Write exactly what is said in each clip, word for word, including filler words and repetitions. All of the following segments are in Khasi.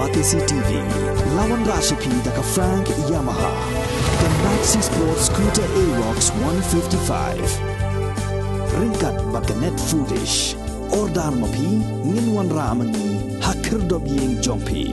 Batesi T V. La wanrah sha phi da ka Frank Yamaha, ka Maxi Sport Scooter Aerox one fifty-five. Ryngkat bad ka Net Foodish. Order ma phi, ngin wanrah ma ngi ha khyrdop ïing jong phi.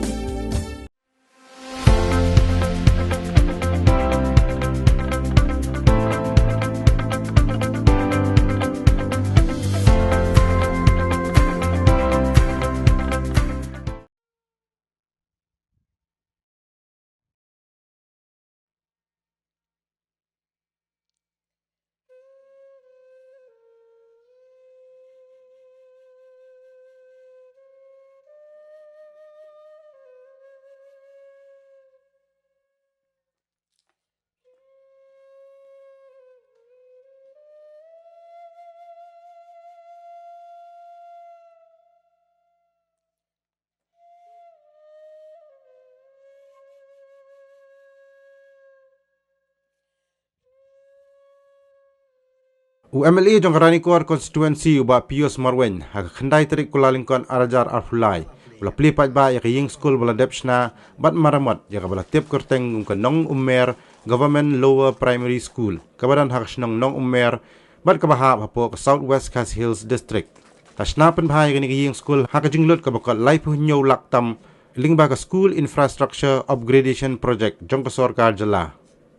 U M L A jong ka Ranikor Constituency u Bah Pius Marwein, ha ka khyndai tarik Kyllalyngkot arhajar arphew lai, u la plie paidbah ïa ka ïing skul ba la dep shna bad maramot, ïa kaba la tip kyrteng kum ka Nongummer Government Lower Primary School, kaba don ha ka shnong Nongummer bad kaba hap hapoh ka South West Khasi Hills District. La shna pynbha ïa kane ka ïing skul ha ka jinglut kaba kot laiphew hynñiew lak tam lyngba ka School Infrastructure Upgradation Project jong ka sorkar jylla.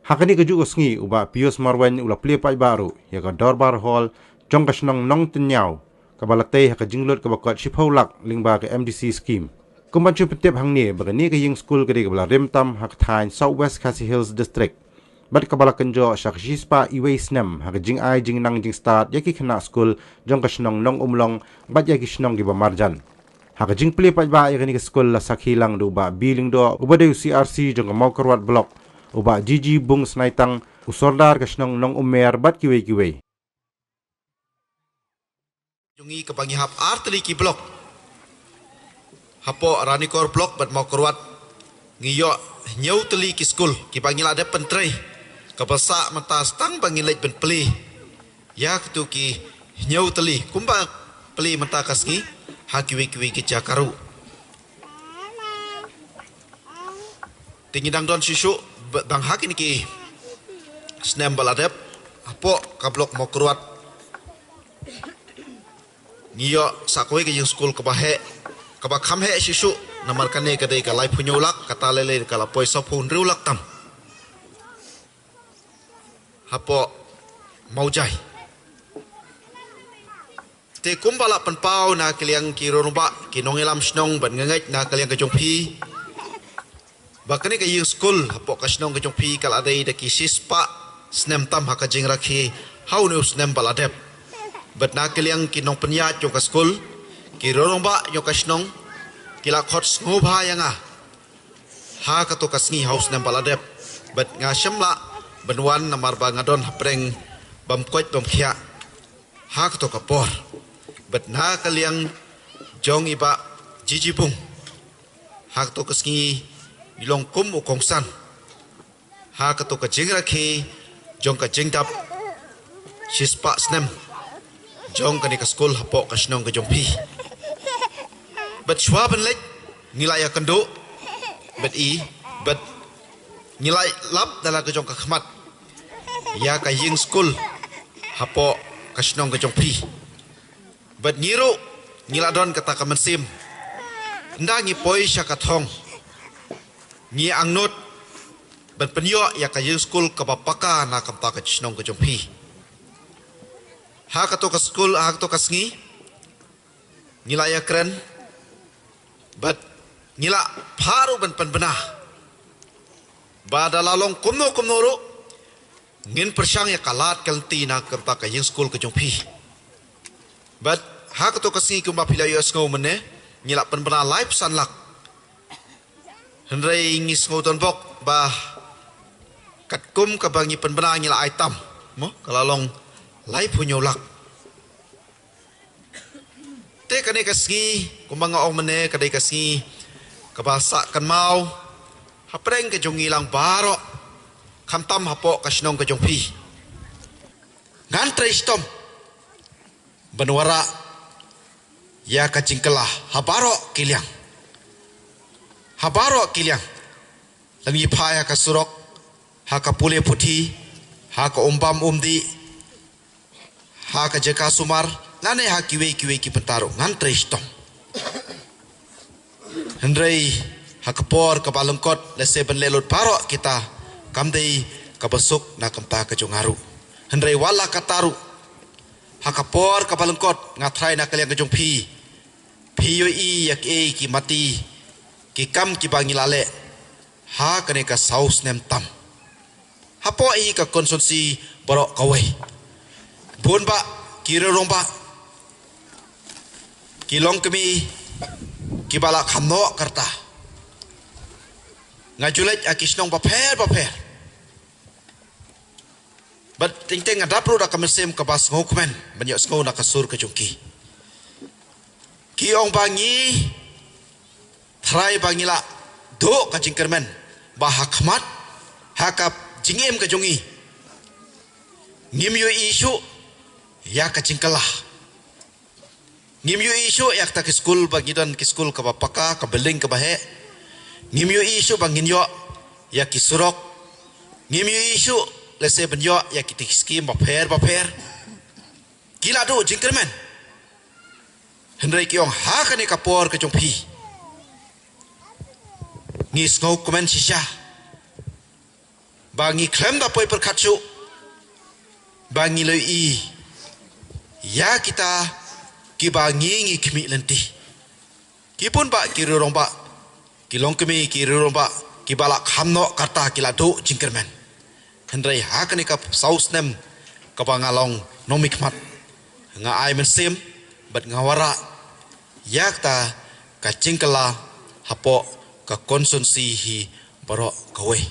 Ha kane kajuh ka sngi u Bah Pius Marwein u la plie paidbah ruh ïa ka Dorbar Hall jong ka shnong Nongtynñiaw, kaba la tei ha ka jinglut kaba kot shiphew lak lyngba ka M D C scheme. Kum ban shu pyntip hangne ba kane ka ïing skul ka dei kaba la rim tam ha ka thaiñ South West Khasi Hills District, bad kaba la kynjoh sha ka shispah iwei snem ha ka jingai jingnang jingstad ïa ki khynnah skul jong ka shnong Nongumlong bad ïa ki shnong kiba marjan. Ha ka jingplie paidbah ïa kane ka skul la sakhi lang da u Bah B Lyngdoh, uba dei u C R C jong ka Mawkyrwat Block, u Bah G G Bung Snaitang, u Sordar ka shnong Nongummer bad kiwei kiwei. Jong ngi kaba ngi hap ar tylli ki block. Hapoh Ranikor Block bad Mawkyrwat ngi ïoh hynñiew tylli ki skul kiba ngi la dep pyntrei, kaba sah mynta tang ba ngi leit ban plie ïa kito ki hynñiew tylli kumba plie mynta ka sngi ha kiwei kiwei ki jaka ruh. Te ngi dang don shisha ba dang ha kine ki snem ba la dep hapoh ka block Mawkyrwat ngi ïoh sa kawei ka ïing skul kaba heh, kaba kham heh shisha, namar kane ka dei ka laiphew hynñiew lak, kata lei lei ka la poi sawphew hynriew lak tam hapoh Mawjai. Te kumba la pynpaw na ka liang ki rangbah, ki nongïalam shnong, bad nga ngeit na ka liang ka jong phi, ba kane ka ïing skul hapoh ka shnong ka jong phi ka la dei da ki shispah snem tam ha ka jingrakhe ha une u snem ba la dep. Bad na ka liang ki nongpynïaid jong ka skul, ki rangbah jong ka shnong, ki la khot sngewbha ïa nga ha kato ka sngi ha u snem ba la dep. Bad nga shym lah ban wan namar ba nga don hapdeng bym koit bym khiah ha kato ka por. Bad na ka liang jong i Bah G G Bung, ha kato ka sngi ngi long kum u kongsan ha kato ka jingrakhe jong ka jingdap shispah snem jong kane ka skul hapoh ka shnong ka jong phi. Bad shuwa ban leit ngi la ïakynduh bad i, bad ngi la lap da la ka jong ka khmat ïa ka ïing skul hapoh ka shnong ka jong phi. Bad ngi ruh ngi la don kata ka mynsiem, ynda ngi poi sha ka thong, ngi angnud ban pynïoh ïa ka ïing skul kaba paka na ka bynta ka shnong ka jong phi. Ha kato ka skul, ha kato ka sngi ngi la ïakren bad ngi la phah ruh ban pynbna ba da la long kumno kumno ruh ngin pyrshang ïa ka lad ka lynti na ka bynta ka ïing skul ka jong phi. Bad ha kato ka sngi kumba phi la ïohsngew mynne, ngi la pynbna laiphew san lak. Hynrei ngi sngew donbok ba katkum kaba ngi pynbna ngi la ai tam, mo, ka la long laiphew hynñiew lak. Te kane ka sngi, kumba nga ong mynne, ka dei ka sngi kaba sah kynmaw hapdeng ka jong ngi lang baroh, khamtam hapoh ka shnong ka jong phi. Ngan trei shitom ban wanrah ïa ka jingkylla ha baroh ki liang. Ha baroh ki liang, lymne phai ha ka surok, ha ka pule puthi, ha ka umbam umdih, ha ka jaka sumar, lane ha kiwei kiwei ki bynta ruh ngan trei shitom. Hynrei ha ka por kaba lyngkot, lehse ban leh lut baroh kita kam dei kaba suk na ka bynta ka jong nga ruh. Hynrei wat la katta ruh, ha ka por kaba lyngkot nga tharai na ka liang ka jong phi, phi ïohi ïa kiei ki mati, ki kam kiba ngi la leh ha kane ka saw snem tam hapoh hi ka constituency baroh kawei. Bun bah ki riew rangbah, ki longkmie, kiba la kham noh ka rta. Nga ju leit ha ki shnong bapher bapher. Bad teng teng nga dap ruh da ka mynsiem kaba sngewkmen ban ïohsngew na ka sur ka jong ki. Ki ong ba ngi tharai ba ngi la duh ka jingkyrmen ba ha khmat, ha ka jingim ka jong ngi, ngim ïohi shuh ïa ka jingkylla. Ngim ïohi shuh ïa kata ki skul ba ngi don, ki skul kaba paka, ka building kaba heh. Ngim ïohi shuh ba ngin ïoh ïa ki surok. Ngim ïohi shuh lehse ban ïoh ïa kita ki skim bapher bapher. Ki la duh jingkyrmen. Hynrei ki ong ha kane ka por ka jong phi, ngi sngewkmen shisha ba ngi khlem da poi pyrkhat shuh ba ngi la ïohi ïa kita kiba ngi ngi khmih lynti. Ki bun bah ki riew rangbah, ki longkmie, ki riew rangbah, kiba la kham noh ka rta, ki la duh jingkyrmen. Hynrei ha kane ka saw snem kaba nga long nongmihkhmat, nga ai mynsiem bad nga wanrah ïa kata ka jingkylla hapoh ka constituency hi baroh kawei.